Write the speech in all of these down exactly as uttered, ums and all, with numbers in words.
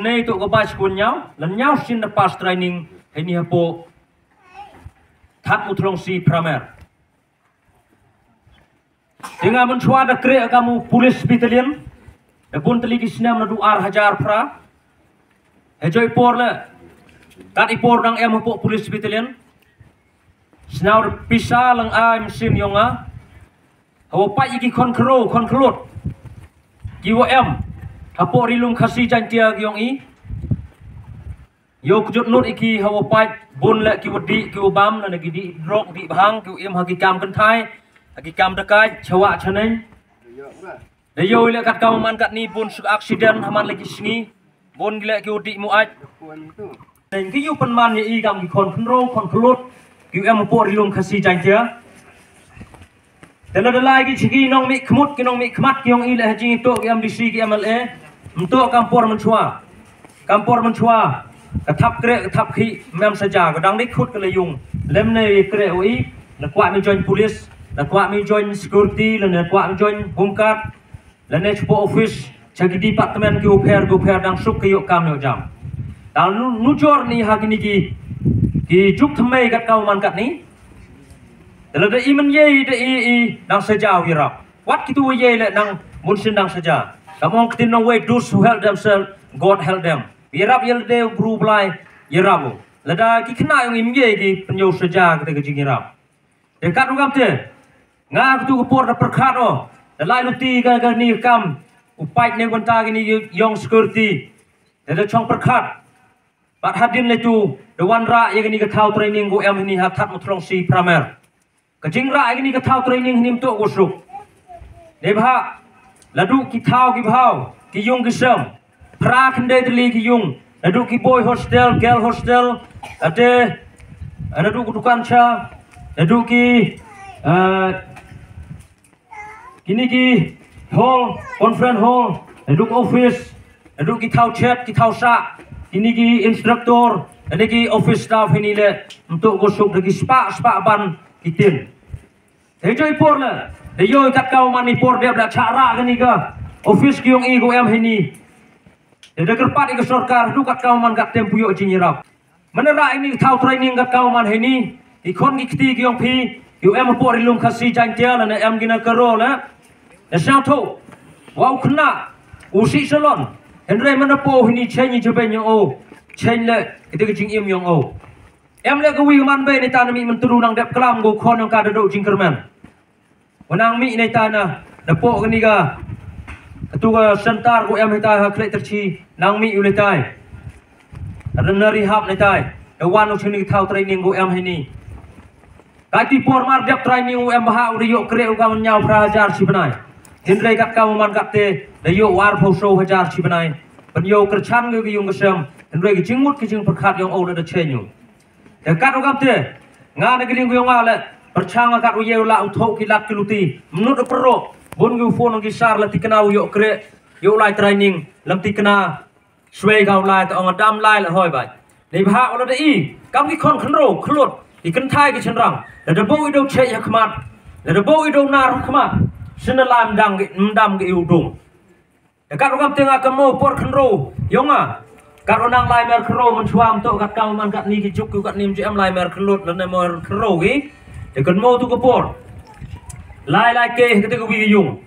Nei to ka bai skun nyau, lan nyau sin da pass training, hei ni hapo. That mu thlong si pramer. Te nga mynchwa da kre ka mu police battalion. Da bun tali ki snem na du ar hajar phra. He joi por le. Kat i por dang em hapo police battalion. Snaw pisa lang ai msin yong nga. Hawa pai ki khon khro, khon khlot. Ki wa em. Hapo ri lum Khasi Jaintia ki yong i. Yo kjut nut iki hawa pai bun le ki wa di ki wa bam na ki di drok di bhang ki wa im ha ki kam kynthai. Ha ki kam dakai chawa chaneng. Da yo le kat kam man kat ni bun suk accident haman le ki sngi. Bun le ki wa di mu ai. Neng ki yu pynman ya i kam ki khon khynro khon khlot. Ki wa em hapo ri lum Khasi Jaintia. Te la da lai ki chiki nong mi khmut ki nong mi khmat ki yong i le ha jing to ki M D C ki M L A. Mto kam por mynchwa. Kam por mynchwa. Ka thap kre ka thap khi mem saja ka dang di khut ka le yung. Lem ne kre o i. Na kwa mi join police. Na kwa mi join security. Na kwa mi join home guard. Lane chupo office cha ki department ki upher ki upher dang suk ki yok kam yok jam. Dal nu nujor ni ha kini ki ki juk thymmai kat kau man kat ni. Dal da i men ye da i i dang saja wi rap. Wat kitu ye le nang mun sin dang saja. Kam ong ktin nong wei those who help themselves, God help them. Wi rap ye le de bru blai ye rap. Lada ki khna yong im ye ki penyo saja kata ki jing rap. Te kat u kam te. Nga ktu ka por da pyrkhat o. Da lai luti ka ka ni kam. U pait ne gonta ka ni yong security. Te da chong pyrkhat. Bat hadin le tu da wan ra ya ka ni ka thau training ko em ni ha that mu thlong si pramer. Ka jing ra ya ka ni ka thau training ni mto ko suk. Ne bha. Ladu ki thau ki bhau ki yung ki sem. Phra khyndai tylli ki yung. Ladu ki boy hostel, girl hostel. Ate ladu ki dukan cha. Ladu ki kini ki hall, conference hall. Ladu ki office. Ladu ki thau chet ki thau sa. Kini ki instructor. Ladu ki office staff hini le. Mto ko suk da ki spa spa ban ki tin. Te joi por le. Te joi kat kau man i por dep da chara kani ka office ki yong i ko em hini. Te da kyrpad i ka sorkar du kat kau man kat tempu yo jing irap. Mana ra ini thau training kat kau man hini. I khon ki kti ki yong phi. Yo em por i lum Khasi Jaintia le na em gina karo le. Na sang tho. Wa u khna. U si salon. Henre mana po hini chen i jeben yong o. Chen le kita ki jing im yong o. Em le ka wi man be ni ta na mi mentru nang dep klam go khon yong ka da do jing kermen. Wa nang mi ne ta na da po ni ga. Katu ga sentar ko em ta ha khlek terchi nang mi u le tai. Ada na rehab ne tai. Da wan u chini thau training ko em hini. Ka ti por mar dep training u em ha u da yok kre u ga nyau phra hajar chi bnai. Hynrei kat ka man kat te da yok war pho so hajar chi bnai. Pen yo kerchan ga yung ga sem. Hynrei ga jingmut ga jingpyrkhat yong u da da chenyu. Te kat u gam te nga na giling ku yong nga le perchang kat u ye u la u thok ki lat ki luti mnut u perok bun ngi u phone ngi sar la tikna u yok kre yok lai training lam tikna swei ka u lai ta ong dam lai la hoi bai. Nei bha u la da i kam ki khon khnro khlut i kynthai ki chenrang la da bo i do che ya khmat la da bo i do nar khmat sin la mdam ki mdam ki u dung. Kat u kam teng a ka mo por khnro yong a. Kat u nang lai mer khnro man chuam to kat kam man kat ni ki juk ku kat nim jem lai mer khlut lane mo khnro gi. Te kan mo tu ka por. Lai lai ke te ka wi yung.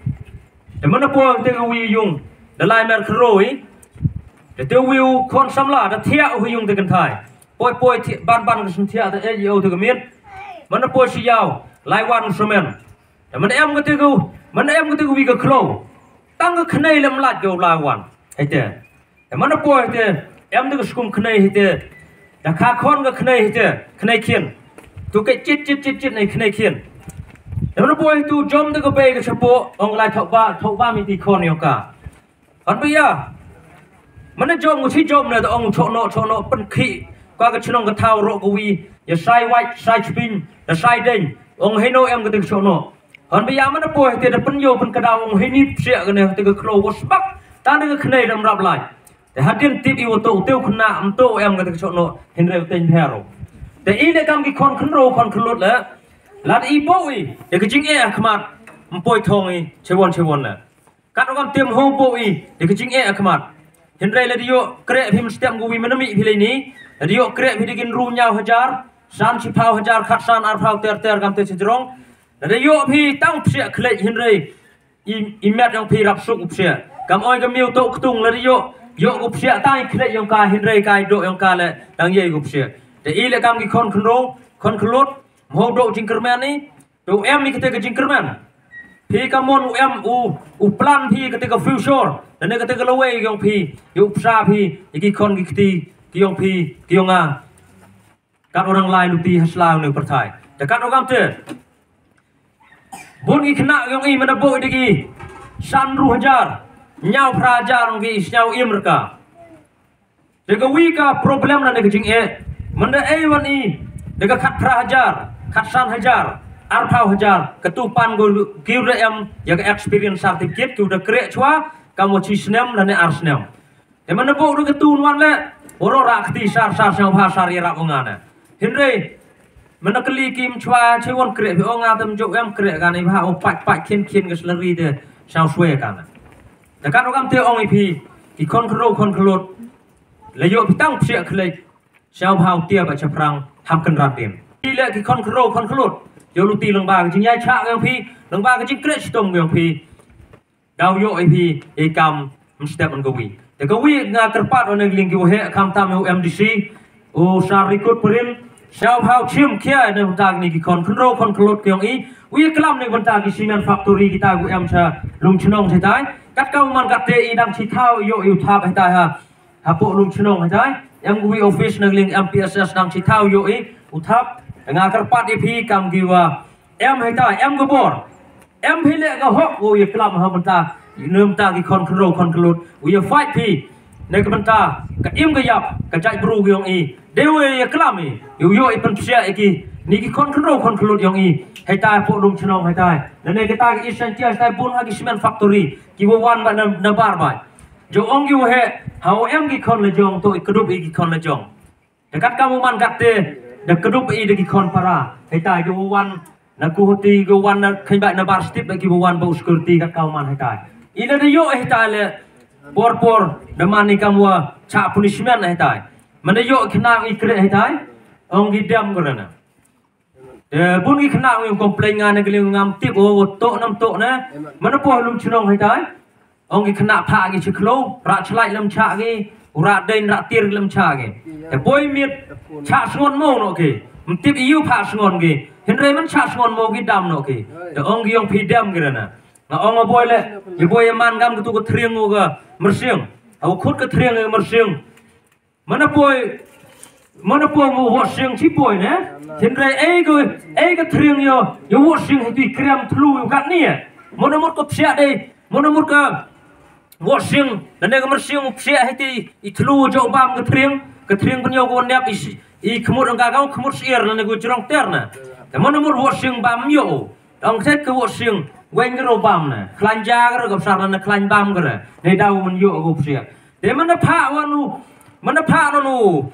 Te mana por te ka wi yung. Da lai mer khnro i. Te te wi u khon samla da thia u yung te kan thai. Poi poi ban ban ka sim thia te e yo te ka mit. Mana poi si yaw lai wan semen. Te mana em ka te ka mana em ka te ka wi ka khlo. Tang ka khnei lem laj ka u lai wan. Hei te. Te mana poi hei te em te ka skum khnei hei te. Da kha khon ka khnei hei te khnei khian. Tu ke chit chit chit chit nei khnei khian. Te mana poi hei tu jom te ka bei ka chapo ong lai thok ba thok ba mi ti khon yong ka. Hon ba ya. Mana jom ngu chi jom ne ta ong chok no chok no pen khi. Kwa ka chnong ka thau ro ka wi ya sai wai sai chpin ya sai deng ong hei no em ka te ka chok no. Hon ba ya mana poi hei te da pen yo pen ka daw ong hei ni psiak ka ne te ka khlo ko sbak. Ta ne ka khnei dam rap lai. Te hadin tip i wato te u khna am to em ka te ka chok no hin re te hin hero. Te i ne kam ki khon khon ro khon khlut le. Lad i bo i ya ka jing e khmat. Mpoi thong i chewon chewon le. Kat u kam tem ho bo i ya ka jing e khmat. Hynrei lada ïoh kreh phi mynstep ngi wi mynmih phi lei ni. Lada ïoh kreh phi da ki ynru hynñiew hajar, san shiphew hajar, khatsan arphew ter ter kam te sha jrong. Lada ïoh phi tang psiah khlieh hynrei i, i met jong phi rap suk u psiah. Kam oi ka miaw to ktung lada ïoh, ïoh u psiah tang i khlieh jong ka hynrei ka i doh jong ka le tang ïa u psiah. Te i le kam ki khon khynroo, khon khynlut, mho doh jingkyrmen ni, to em i kate ka jingkyrmen. Phi ka mon u em u, u plan phi kate ka future, lane kate ka lawei jong phi, ïa u psa phi, ïa ki khon ki kti, ki jong phi, ki jong nga. Kat orang lai luti ha sla ne pyrthai. Te kat orang te. Bun ki khynnah jong i mynda buh i da ki san ru hajar, hynñiew phra hajar jong ki sñiaw im rka. Te ka wi ka problem na ne ka jingeh. Mynda ei wan i da ka khat phra hajar, khat san hajar, arphew hajar, ka tu pan ko ki u da em ïa ka experience certificate ki u da kreh chwa kam wa chi snem lane ar snem. Te mynda buh da ka tu wan le, oro ra kti sar sar sñiaw bha sar ïa rap nga ne. Hynrei mynda kylli kim chwa che wan kreh phi ong nga tam jok em kreh ka ne bha o pat pat khin khin ka salary te sñiaw swe ka ne. Te kat kam te ong i phi ki khon khynroo khon khynlut. La ïoh phi tang psiah khlieh. Sñiaw bha u tia ba chaphrang ham kynran din. Phi le ki khon khynroo khon khynlut. Ïoh luti lyngba ka jingïaishah ka jong phi, lyngba ka jingkreh chitom ka jong phi. Daw ïoh i phi i kam mynstep man ka wi. Te ka wi nga kyrpad wan ne ka liang ki waheh khamtam u M D C, u Sar Rikut Pyril, sñiaw bha u chim khia ne bynta kine ki khon khynroo khon khynlut ki jong i. U ïa klam ne bynta ki cement factory kita u em cha Lumchnong hitai. Kat ka u man kat te i dang chi thaw ïoh i u thap hitai ha. Hapoh Lumchnong hitai. Em ka wi office na ka liang M P S S dang chi thaw ïoh i u thap. Nga kyrpad i phi kam ki wa em hitai, em ka bor. Em phi le ka hok u ïa klam ha bynta, ne bynta ki khon khynroo khon khynlut. U ïa fight phi. Ne ka bynta ka im ka ïap, ka jait bru ka jong i. De u ïa klam i. U ïoh i pynpsiah i ki. Ni ki khon khynroo khon khynlut jong i. Hitai hapoh Lumchnong hitai. Ne ne kita ki East Jaintia hitai bun ha ki cement factory. Ki wa wan ba na, na bar bai. Jo ong ki waheh, ha u em ki khon la jong, to i kdup i ki khon la jong. Da kat kam u man kat te, da kdup i da ki khon para. Hitai ki wa wan, na Guwahati ki wa wan na khynbah na bar step da ki wa wan ba u security kat kam u man hitai. I la da ïoh hitai le, por por, da man i kam wa, cha punishment hitai. Mynda ïoh khynnah i kreh hitai, ong ki dem ko na. Te bun ki khynnah u complain nga ne ka liang ngam tip o, to nam to ne. Mynda poi Lumchnong hitai. Ong ki khynnah pha ki chi khloo, rah chlait lem cha ki, u rah dei rah tiar lem cha ki. Te poi miet, cha sngon mo no ki. Ym tip ïu pha sngon ki. Hynrei man cha sngon mo ki dam no ki. Te ong ki jong phi dem ki rana. Nga ong a boi le, i boi man gam ka tu ka thriang u ka myrsiang. Au khut ka thriang u ka myrsiang. Mana poi, mana poi mo washing chi poi ne. Hynrei ei ko, ei ka thriang ïo, ïo washing hi tu i krem thlu ïo kat ni. Mana mut ko psiah dei, mana mut ka washing, na ne ka myrsiang psiah hi tu i thlu jo bam ka thriang, ka thriang pynïo ko nep i, i khmut ang ka kau khmut sier na ne ko jrong ter na. Te mana mut washing bam ïo. Ong set ka washing, weng ka ro bam na. Khlaiñ ja ka ro ka psar na khlaiñ bam ka ra. Ne daw man ïo ko psiah. Te mana pha wan u, mana pha wan u.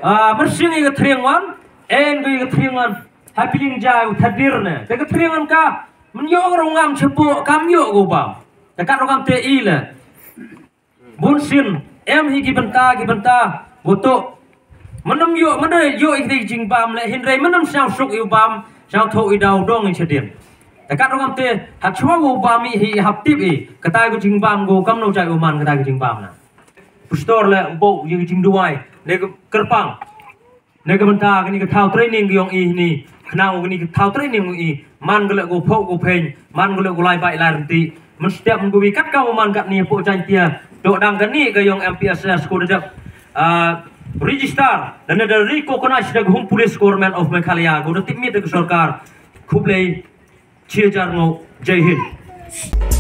Ah, myrsiang i ka thriang wan, en ko i ka thriang wan. Ha piling ja u thadir ne. Te ka thriang wan ka, man ïoh ka ro ngam chepo, kam ïoh ko bam. Te kat ro kam te i le. Bun sien, em hi ki bynta, ki bynta, boto. Manam ïoh, mana ïoh i ka jingbam le, hynrei manam sñiaw suk i u bam, sñiaw tho i daw dong i chadien. Te kat ro kam te, ha chwa u bam i hi hap tip i, kata ko jingbam ko, kam no jai u man kata ko jingbam na. Pastor le, u bo, i ka jingduwai, ne ka kyrpang. Ne ka bynta kani ka thaw training ka yong i ni, khnang kani ka thaw training i, man ka le ko phok ko phein, man ka le ko lai bai lai renti. Man step ko wi kat ka man kat ni pok Jaintia. Dok dang kani ka yong M P S S ko dep, ah, register, dan da recognize da Home Police Government of Meghalaya, ko da tip mit da ka sorkar. Khublei, chi hajar ngo, Jai Hind.